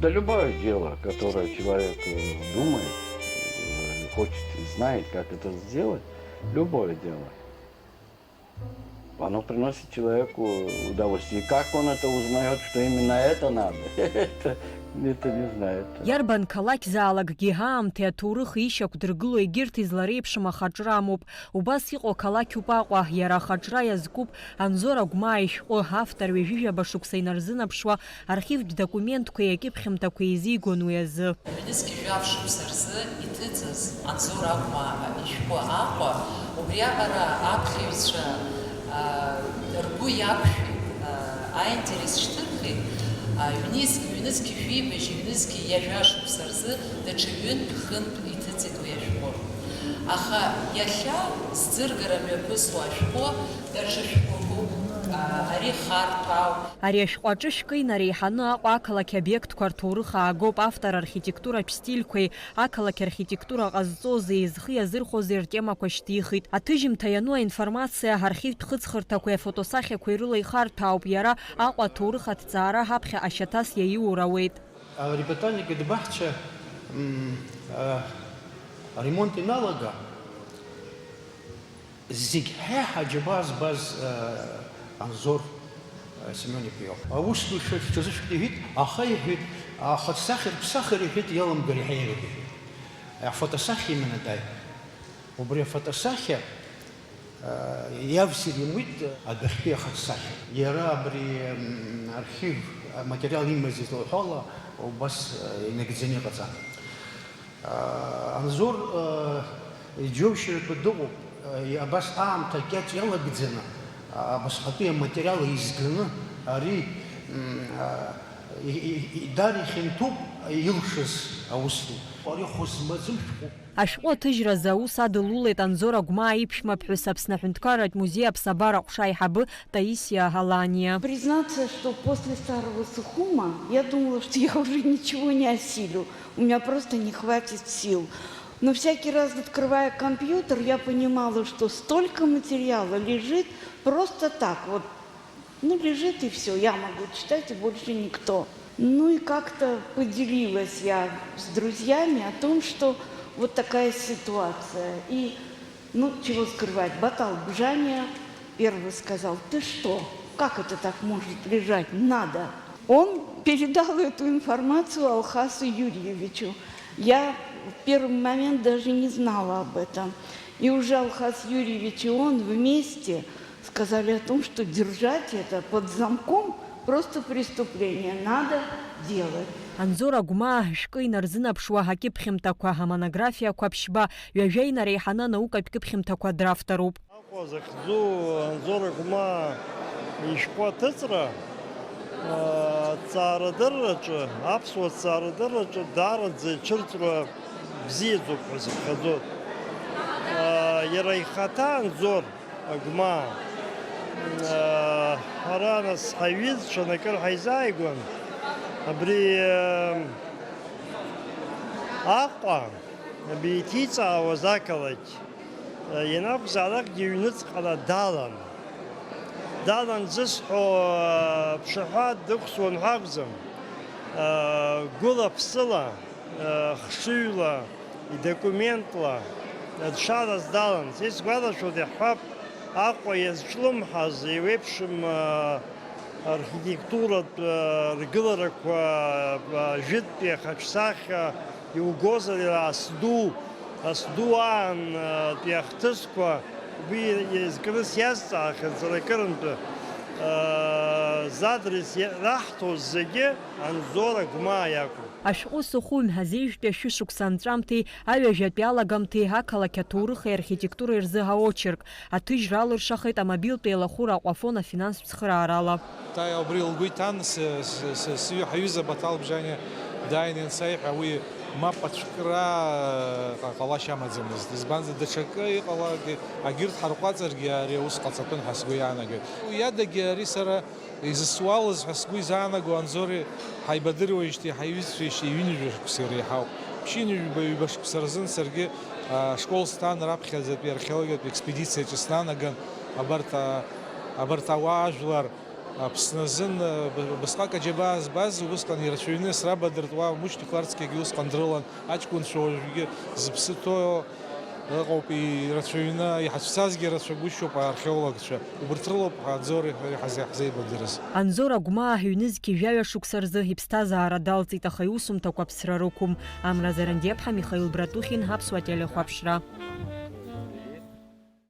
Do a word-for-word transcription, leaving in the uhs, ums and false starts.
Да любое дело, которое человек э, думает, э, хочет и знает, как это сделать, любое дело, оно приносит человеку удовольствие. И как он это узнает, что именно это надо, это, это не знает. Иарбан қалақьзаалакгьы аамҭеи аҭоурыхи ишьақәдыргыло егьырҭ излареиԥшым ахаҿра амоуп. Убас иҟоу қалақьуп Аҟәа, иара ахаҿра иазкуп Анзор Агәмаа ишәҟәы, автор ҩажәижәаба шықәса инарзынаԥшуа архивтә документқәеи акьыԥхьымҭақәеи еизигон уи азы. Ҩнызқь жәаф шықәса рзы иҭыҵыз Анзор Агәмаа ишәҟәы Аҟәа, убриаҟара аԥхьаҩцәа, аа, ргәы иақәшәеит, аа, аинтерес шьҭырхит, аа, ҩнызқь, ҩнызқь жәибжь, ҩнызқь ҩажәа шықәса рзы даҽа ҩынтә-хынтә иҭыҵит уи ашәҟәы. Аха иахьа зӡыргара мҩаԥысуа ашәҟәы даҽа шәҟәыкуп, аа, ари харҭәаауп. Ари ашәҟәы аҿы шәкы инареиҳаны Аҟәа ақалақь обиектқәа рҭоурых аагоуп, автор архитектуратә стильқәеи ақалақь архитектура ҟазҵозеи, зхы иазырхәозеи ртемақәа шьҭихит. Аҭыжьымҭа иану аинформациа, архивтә хыҵхырҭақәеи афотосахьақәеи рыла ихарҭәаауп, иара Аҟәа аҭоурых аҭҵаара ҳаԥхьаҟа шьаҭас иаиур ауеит. Ари Ботаникатә баҳча, м, а, аремонт иналага, зегь ҳаиҳа аџьабаа збаз, а, Анзор, а, Семен-иԥа иоуп. Аус ду шәа-, шәҽазышәкит иҳәеит, аха иҳәеит, ахаҿсахьа рԥсахыр иҳәеит, иаламгар иҳаироуп иҳәеит. Афотосахьа иманы дааит. Убри афотосахьа, а, иавсыр имуит адәахьтәи ахаҿсахьа. Иара абри, м, архив аматериал имаз излоуҳәала убас, а, инагӡаны иҟаҵан. А, Анзор, а, иџьоушьаратәы дыҟоуп. А, и-, абас аамҭа кьаҿ иалагӡаны, а, абасҟатәи аматериал еизганы, ари, м, а, и-, и-, и-, даара ихьанҭоуп илшаз аус ду. Ари хәы змаӡам шәҟәуп. Ашәҟәы аҭыжьразы аус адылулеит Анзор Агәмаа иԥшәмаԥҳәыс, Аԥсны аҳәынҭқарратә музеи аԥсабара аҟәша аиҳабы Таисиа Аланиа. Признаться, что после Старого Сухума я думала, что я уже ничего не осилю, у меня просто не хватит сил. Но всякий раз, открывая компьютер, я понимала, что столько материала лежит просто так, вот. Ну, лежит и всё, я могу читать, и больше никто. Ну и как-то поделилась я с друзьями о том, что вот такая ситуация. И, ну, чего скрывать, Батал Бжания первый сказал: «Ты что? Как это так может лежать? Надо!» Он передал эту информацию Алхасу Юрьевичу. Я в первый момент даже не знала об этом. И уже Алхас Юрьевич и он вместе сказали о том, что держать это под замком просто преступление, надо делать. Анзор Агәмаа шәкы инарзынаԥшуа акьыԥхьымҭақәа, амонографиақәа ԥшьба, ҩажәа инареиҳаны анаукатә кьыԥхьымҭақәа дравторуп. Аҟәа захьӡу Анзор Агәмаа ишәҟәы аҭыҵра, аа, аҭҵаарадырраҿы, аԥсуа ҭҵаарадырраҿы даараӡа ицәырҵра бзиаӡоуп ҳәа сыԥхьаӡоит. Аа, иара ихаҭа Анзор Агәмаа, аа, ҳара нас ҳаҩызцәа акыр ҳаизааигәан, абри, аа, Аҟәа, абри иҭиҵаауаз ақалақь, ианакәзаалакгьы ҩныҵҟала далан. Далан зысҳәо, ԥшаҳәа дықәсуан ҳәа акәӡам. Гәыла-ԥсыла, хшыҩла, идокументла, дшалаз далан. Са исгәалашәоит, иаҳҳәап, Аҟәа иазҿлымҳаз еиуеиԥшым архитектуратә, э, ргыларақәа, э, жәытәтәи ахаҿсахьа иугозар, иара асду, асду аан, э, тәи ахҭысқәа, уи иазкны сиазҵаахьан сара акырынтәы. Э, задрес иа-, раҳҭоз зегьы Анзор Агәмаа иакәын. Ашәҟәы Сухум азеижәтәи ашәышықәса анҵәамҭеи аҩажәатәи алагамҭеи ақалақь аҭоурыхи архитектуреи рзы аочерк, аҭыжьра алыршахеит амобилтә еилахәыра Аҟәафон афинанстә цхыраарала. Таиа убри лгәы иҭан, с-, с-, с-, сҩы-, ҳаҩыза Баҭал Бжаниа дааины иансеиҳәа, уи мап ацәкра, ҟа-, ҟалашьа амаӡамызт. Избанзар, даҽакы иҟаларгьы, агьырҭ ҳарҟәаҵыргьы ари аус ҟаҵатәын ҳәа сгәы иаанагоит. Уи адагьы ари сара изысуалыз ҳәа сгәы изаанаго Анзори ҳаибадыруеижьҭеи ҳаиҩызцәеижьҭеи ҩынҩажәа шықәса иреиҳауп. Ԥшьынҩажәба ҩба шықәса рзын саргьы, а, ашкол сҭан, раԥхьаӡатәи археологиатә експедициаҿы снанаган, абарҭ, а, абарҭ ауаа ажәлар Аԥсны азын, э, б-, бысҟак аџьабаа збаз, убысҟан ирацәаҩны срабадыртуа, Мушьни Хәарцкиагьы усҟан дрылан, аҷкәынцәа уажәгьы зыԥсы ҭоу ыҟоуп, ирацәаҩны, иҳацәцазгьы рацәагәышьоуп археологцәа. Убырҭ рылоуп Анзори иареи ҳазеибадырыз. Анзор Агәмаа ҳҩнызқьи жәаҩа шықәса рзы иԥсҭазаара далҵит, аха иусумҭақәа ԥсра рықәым. Амра Зарандиаԥҳа, Михаил Братухин, Аԥсуа телехәаԥшра.